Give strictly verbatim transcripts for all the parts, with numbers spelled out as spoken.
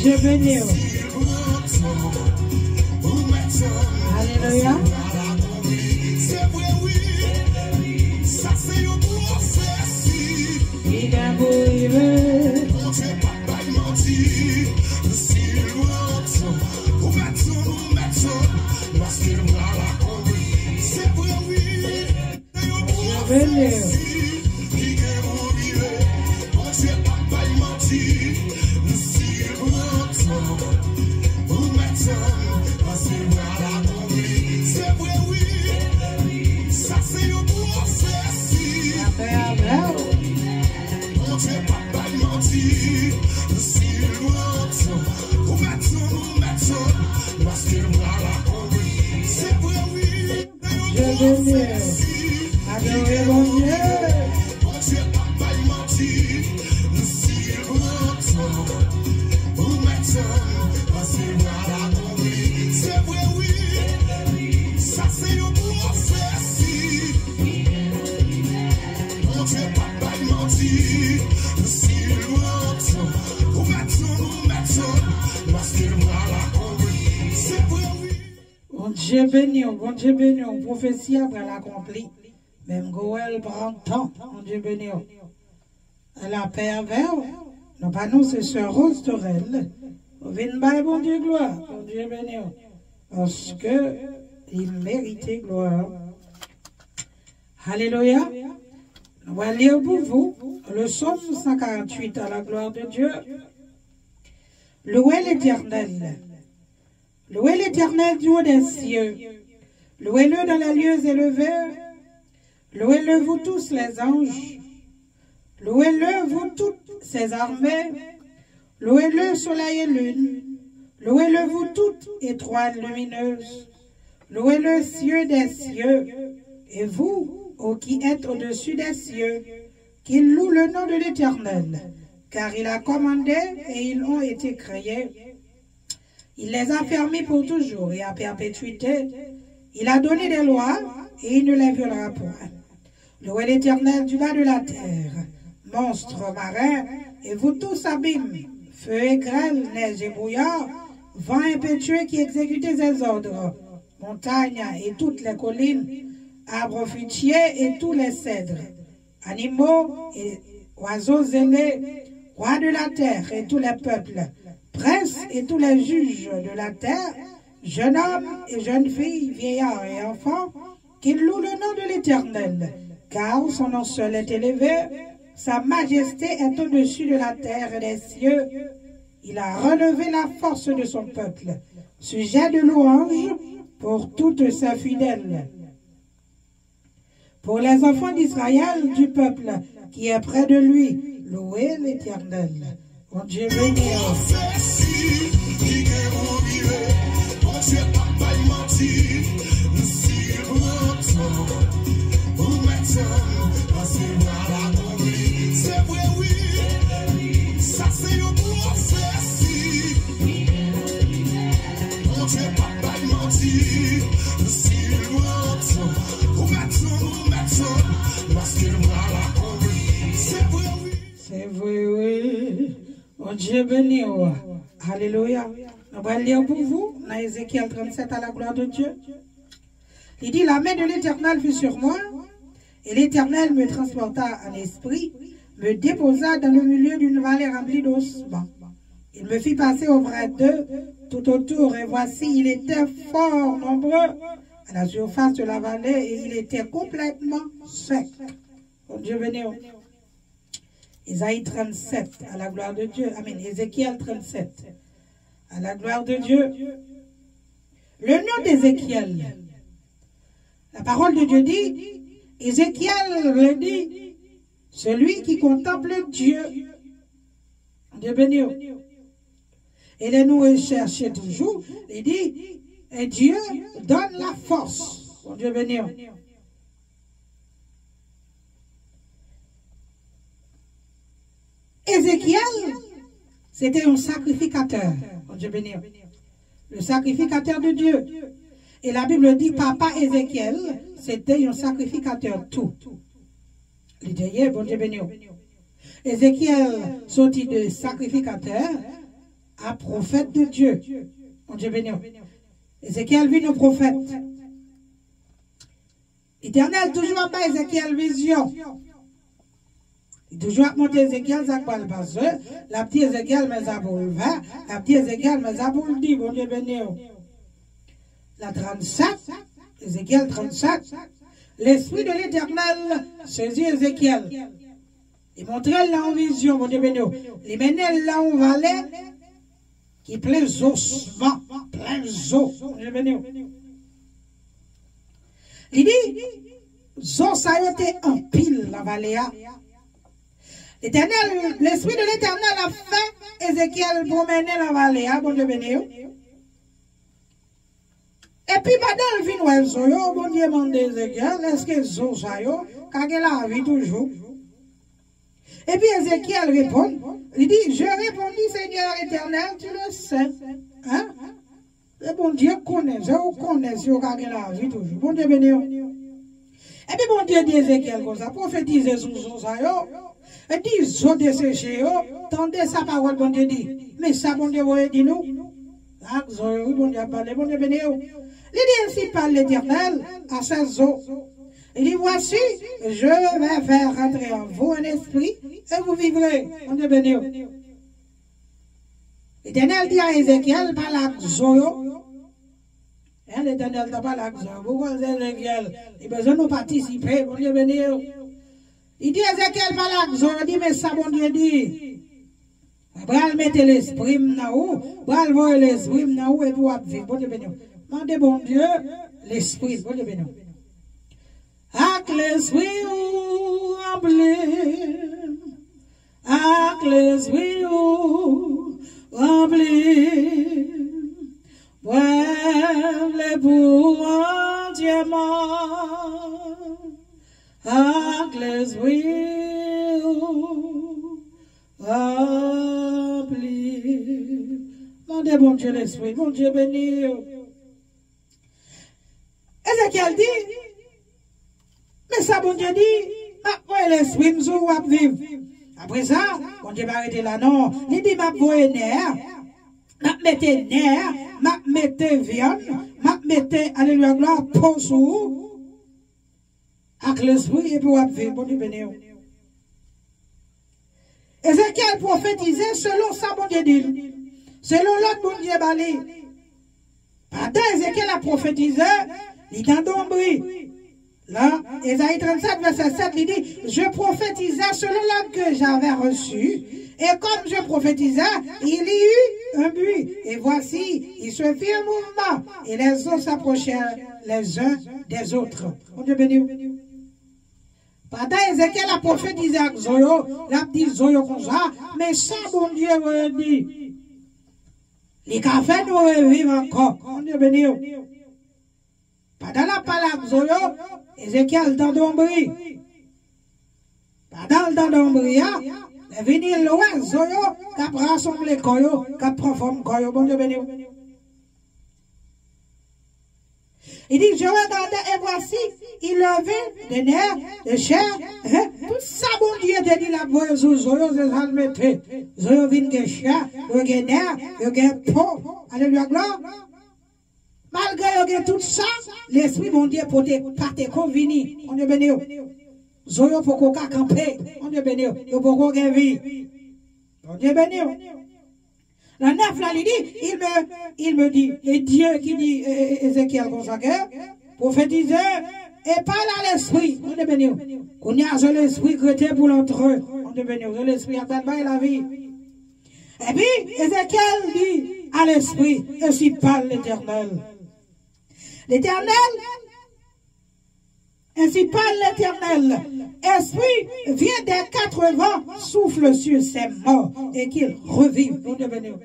Dye beni w. Alelouya. Se vre, wi. Sa se yon pwofesi. Li gen pou rive. Bondye pa bay manti. Si l pran tan, ou mèt tann, ou mèt tann, paske l pral akonpli. Se vre, wi. Bondye beni w. Lapè avè w. Bondye beni w. Adore Bondye. Bondye pa bay manti. Si l pran tan, ou mèt tann, paske l pral akonpli. Se vre, wi. Sa se yon pwofesi. Bondye pa bay manti. Si l pran tan, ou mèt tann, ou mèt tann, paske l pral akonpli. Se vre, wi. Bondye beni w, Bondye beni w. Pwofesi a pral akonpli. Menm gwo wè l pran tan. Bondye beni w. Lapè avè w. Non pa nou se sè Rose Torel. Ou vin bay Bondye glwa. Bondye beni w. Paske li merite glwa. Alelouya. Nou va lire pour vous le psaume cent quarante-huit à la gloire de Dieu. Louez l'Éternel. Louez l'Éternel du haut des cieux. Louez-le dans les lieux élevés. Louez-le, vous tous les anges. Louez-le, vous toutes ses armées. Louez-le, soleil et lune. Louez-le, vous toutes étoiles lumineuses. Louez-le, cieux des cieux. Et vous, ô qui êtes au-dessus des cieux, qu'il loue le nom de l'Éternel, car il a commandé et ils ont été créés. Il les a fermis pour toujours et à perpétuité. Il a donné des lois et il ne les violera point. Louez l'Éternel du bas de la terre, monstres marins, et vous tous abîmes, feu et grêle, neige et brouillard, vent impétueux qui exécute ses ordres, montagnes et toutes les collines, arbres fruitiers et tous les cèdres, animaux et oiseaux ailés, rois de la terre et tous les peuples, princes et tous les juges de la terre, jeunes hommes et jeunes filles, vieillards et enfants, qu'ils louent le nom de l'Éternel, car son nom seul est élevé, sa majesté est au-dessus de la terre et des cieux. Il a relevé la force de son peuple, sujet de louange pour tous ses fidèles. Pour les enfants d'Israël, du peuple qui est près de lui, louez l'Éternel. Bondye beni w. Bondye pa bay manti. Si l pran tan, ou mèt tann, paske l pral akonpli. Se vre, wi. Sa se yon pwofesi. Bondye pa bay manti. Si l pran tan, ou mèt tann, ou mèt tann, paske l pral akonpli. Se vre, wi. Se vre, wi. Bondye beni w. Alelouya. Nou pral li pour vous nan Ezekyèl trannsèt, à la gloire de Dieu. Li di, la main de l'Éternel fut sur moi, et l'Éternel me transporta en esprit, me déposa dans le milieu d'une vallée remplie d'ossements. Il me fit passer auprès d'eux tout autour, et voici, il était fort nombreux à la surface de la vallée, et il était complètement sec. Bondye beni w. Ezayi trannsèt, à la gloire de Dieu. Amen. Ézéchiel trente-sept, à la gloire de Dieu. Le nom d'Ézéchiel. La parole de Dieu dit, Ézéchiel le dit, celui qui contemple Dieu. Bondye beni w. E lè nou rechèche toujou, li di, et Dieu donne la force. Bondye beni w. Ézéchiel, c'était un sacrificateur. Bondye beni w. Le sacrificateur de Dieu. Et la Bible dit, papa Ézéchiel, c'était un sacrificateur tout. Li te ye, Bondye beni w. Ézéchiel soti de sakrifikatè à prophète de Dieu. Bondye beni w. Ezekyèl vin yon pwofèt. Letènèl toujou ap bay Ezekyèl vizyon. Li toujou ap montre Ezekyèl sa k pral pase. L ap di Ezekyèl men sa pou l fè. L ap di Ezekyèl men sa pou l di. Bondye beni w. La trannsèt, Ezekyèl trannsèt. Lespri de Letènèl sezi Ezekyèl. Li montre l nan yon vizyon, Bondye beni w. Li mennen l nan yon vale ki plen zo, sman, plen zo. Bondye beni w. Li di, zo sa yo te anpil nan vale a. Letènèl, Lespri de Letènèl ap fè Ezekyèl pwomennen nan vale a, Bondye beni w. Epi pandan l vin wè zo yo, Bondye mande Ezekyèl, èske zo sa yo ka gen lavi toujou? Epi Ezekyèl reponn, li di, Je répondis, Seigneur éternel, tu le sais. Hein? Se Bondye k konnen, se ou k konnen si yo ka gen lavi toujou. Bondye beni w. Epi Bondye di Ezekyèl konsa, pwofetize sou zo sa yo, e di zo deseche yo, tande sa pawòl Bondye di. Men sa Bondye voye di nou. Ak zo yo, wi, Bondye ap pale, Bondye beni w. Li di, Ainsi parle l'Éternel à ces eaux. Li di, Voici, je vais faire rentrer en vous un esprit et vous vivrez. Bondye beni w. Letènèl di a Ezekyèl, pale ak zo yo. Hein, Letènèl ta pale ak zo yo. Pou koze Ezekyèl, li bezwen nou patisipe, Bondye beni w. Li di Ezekyèl, pale ak zo yo, di, Men sa Bondye di. Mwen pral mete lespri m nan ou, mwen pral voye lespri m nan ou, epi w ap viv. Bondye beni w. Mande Bondye lespri l, Bondye beni w. Ak lespri ou ranpli m, ak lespri ou ranpli m, mwen vle pou antyèman, ak lespri ou ranpli. Mande Bondye lespri, Bondye beni w. Ezekyèl di, Men sa Bondye di, M ap voye lespri m sou ou, w ap viv. Apre sa, Bondye pa rete la non. Li di, M ap voye nè a, m ap mete nè a, m ap mete vyann, m ap mete, alelouya, glwa, po sou ou. Ak lespri, epi w ap viv. Bondye beni w. Ezekyèl pwofetize selon sa Bondye di l, selon lòd Bondye ba li. Pandan Ezekyèl ap pwofetize, li tande yon bri. Nan Ezayi trannsèt, vèsè sèt, li di, Je prophétisais selon l'ordre que j'avais reçu, et comme je prophétisais, il y eut un bruit, et voici, il se fit un mouvement, et les eaux s'approchèrent les uns des autres. Bondye beni w. Pandan Ezekyèl ap pwofetize ak zo yo, l ap di zo yo konsa, Men sa Bondye voye di. Li ka fè nou reviv ankò. Bondye beni w. Pandan l ap pale ak zo yo, Ezekyèl tande yon bri. Pandan l tande yon bri a, lè vini l wè zo yo k ap rasanble kò yo, k ap pran fòm kò yo. Bondye beni w. Li di, Je regardai, et voici, il y avait des nerfs, de chair, hein, tout sa Bondye te di l ap voye sou zo yo, se sa l mete. Zo yo vin gen chè, yo gen nè, yo gen po. Alelouya, glwa. Malgre yo gen tout sa, Lespri Bondye pote pa te ko vini. Bondye beni w. Zo yo poko ka kanpe. Bondye beni w. Yo poko gen vi. Bondye beni w. Nan nèf la, li di, il me, il me dit, e Dye ki di e, e, Ezekyèl konsa ke, pwofetize, e pale a lespri. Bondye beni w. Kounye a, se lespri k rete pou l antre. Bondye beni w. Se lespri a k pral bay lavi. Epi, Ezekyèl di a lespri, Ainsi parle l'Éternel. L'Éternel, Ainsi parle l'Éternel. Esprit, viens des quatre vents, souffle sur ces morts et qu'ils revivent. Bondye beni w.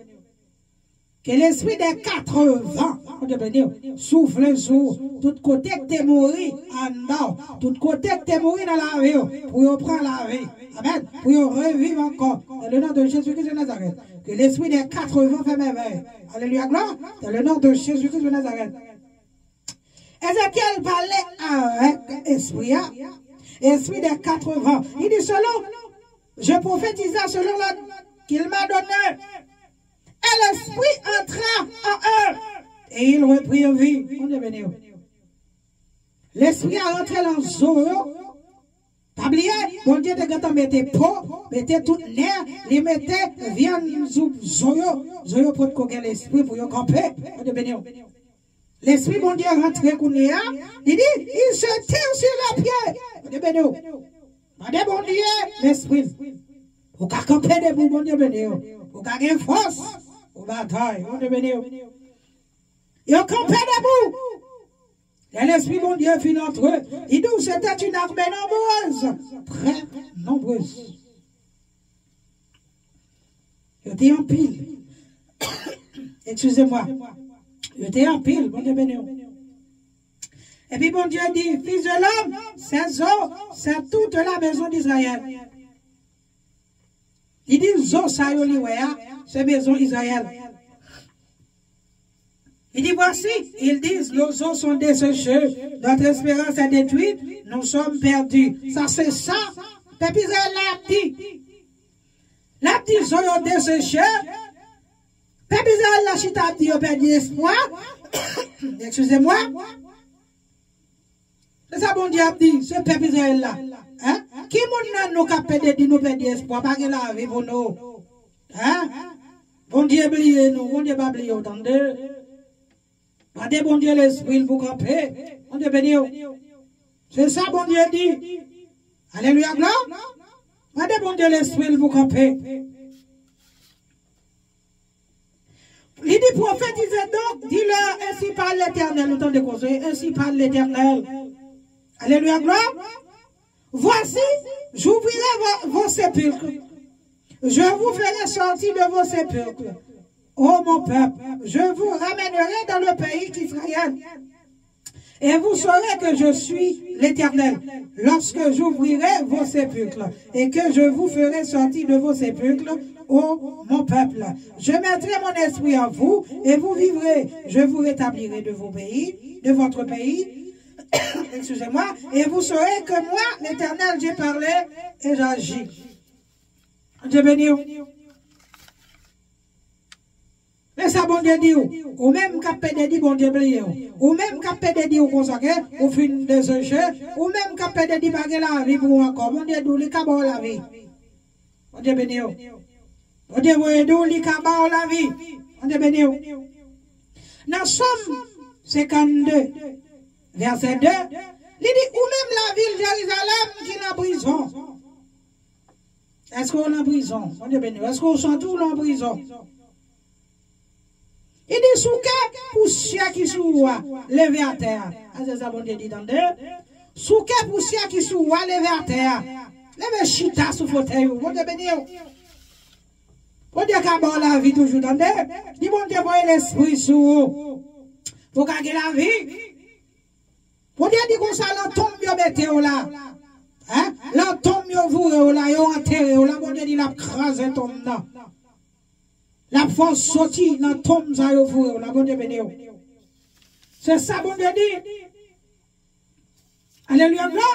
Ke lespri dè kat van, Bondye beni w, soufle sou tout kote k te mouri anndan w, tout kote k te mouri nan lavi w, pou yo pran lavi. Amèn. Pou yo reviv ankò. Dans le nom de Jésus-Christ de Nazareth. Que l'esprit des quatre vents fait merveille. Alléluia, gloire. Dans le nom de Jésus-Christ de Nazareth. Ezekyèl pale avèk espri a, espri dè kat van. Li di, selon, je prophétisai selon l'ordre qu'il m'a donné. L'esprit entra en eux et ils reprirent vie. Bondye beni w. Lespri a rantre nan zo yo. Pa bliye, Bondye te gentan mete po, mete tout nè, li mete vyann sou zo yo. Zo yo potko gen lespri pou yo kanpe. Bondye beni w. Lespri Bondye rantre kounye a, li di, il se tire sur les pieds. Bondye beni w. Mande Bondye lespri l. Ou ka kanpe debou, Bondye beni w. Ou ka gen fòs pou batay, Bondye beni w. Yo kanpe debou. Lè Lespri Bondye fin antre, li di w se te yon ame nonbrez, trè nonbrez. Yo te anpil. Excusez-moi. Yo te anpil, Bondye beni w. Epi Bondye di, Fils de l'homme, ces os, c'est toute la maison d'Israël. Li di zo sa yo li wè a, se mezon Izrayèl. Li di, voici, ils disent, nos os sont desséchés, notre espérance est détruite, nous sommes perdus. Sa se sa, pèp Izrayèl la ap di. L ap di zo yo deseche. Pèp Izrayèl la chita ap di yo pèdi espwa. Excusez-moi. Se sa Bondye ap di, se pèp Izrayèl la. Hein? Ki moun nan nou k ap pede di nou pèdi espwa, pa gen lavi pou nou? Hein? Bondye bliye nou, Bondye pa bliye w, tande. Mande Bondye lespri l pou kanpe. Bondye beni w. Se sa Bondye di. Alelouya, glwa. Mande Bondye lespri l pou kanpe. Li di, prophétisez donc, dis-leur, ainsi parle l'Éternel. Ou tande koze, ainsi parle l'Éternel. Alelouya, glwa. Voici, j'ouvrirai vos, vos sépulcres. Je vous ferai sortir de vos sépulcres. Ô mon peuple, je vous ramènerai dans le pays d'Israël. Et vous saurez que je suis l'Éternel, lorsque j'ouvrirai vos sépulcres, et que je vous ferai sortir de vos sépulcres, ô mon peuple. Je mettrai mon esprit en vous, et vous vivrez. Je vous rétablirai de vos pays, de votre pays, excusez-moi, et vous saurez que moi, l'Éternel, j'ai parlé et j'agis. Bondye beni w. Men sa Bondye di w, ou menm k ap pede di Bondye bliye w, ou menm k ap pede di w konsa ke ou fin deseche, ou menm k ap pede di pa gen lavi pou ou ankò, Bondye di w li ka ba w lavi. Bondye beni w. Bondye voye di w li ka ba w lavi. Bondye beni w. Nan Sòm senkannde, vèsè de, li di, ou menm lavil Jerizalèm ki nan prizon. Èske w nan prizon? Bondye beni w. Èske w santi w nan prizon? Li di, souke pousyè ki sou ou a, leve atè a. A, se sa Bondye di, tande. Souke pousyè ki sou ou a, leve atè a. Leve chita sou fotèy ou. Bondye beni w. Bondye ka ba w lavi toujou, tande. Di Bondye voye lespri sou ou. Pou w ka gen lavi. Bondye di konsa, lan tonm yo mete w la. Hein? Lan tonm yo voure w la, yo antere w la, Bondye di l ap kraze tonm nan. L ap fè w soti nan tonm sa yo voure w la, Bondye beni w. Se sa Bondye di. Alelouya, glwa.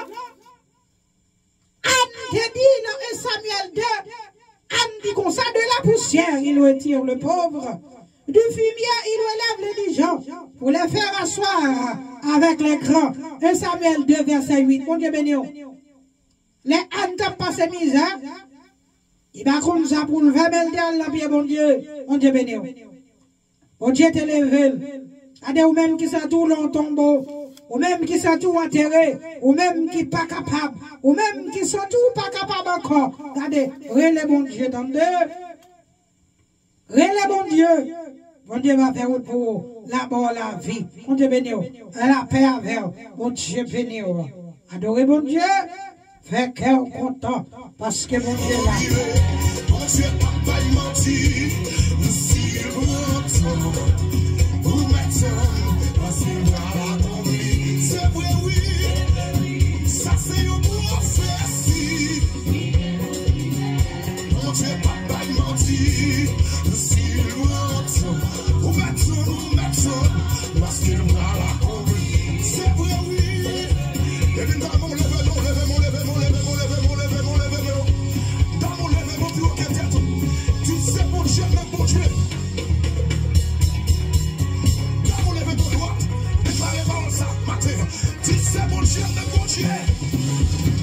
Ann te di nan en Samyèl de, Ann di konsa, de la poussière, il retire le pauvre. Du fumier, il relève l'indigent pour les faire asseoir avec les grands. En Samyèl de, vèsè uit. Bondye beni w. Lè Ann t ap pase mizè, li pa konn sa pou l fè, men l te al nan pye Bondye. Bondye beni w. Bondye te leve l. Gade, ou menm ki santi w lan tonbo, ou menm ki santi w antere, ou menm ki pa kapab, ou menm ki santi w pa kapab ankò. Gade, rele Bondye, tande. Rele Bondye. Bondye va fè wout pou ou. L a ba w lavi. Bondye beni w. Lapè avè w. Bondye beni w. Adore Bondye. Fè kè w kontan, paske Bondye la. Bondye pa bay manti, si l pran tan, ou mèt tann, paske l pral akonpli. Se vre, wi, sa se yon pwofesi. Bondye pa bay manti, si l pran tan, ou mèt tann, ou mèt tann, paske l pral akonpli. Se vre, wi. Epi, dam, leve non, leve non, leve non, leve non. Dam, leve non, pi wo ke tèt ou. Di, se Bondye, menm Bondye. Se Bondye, nan Bondye.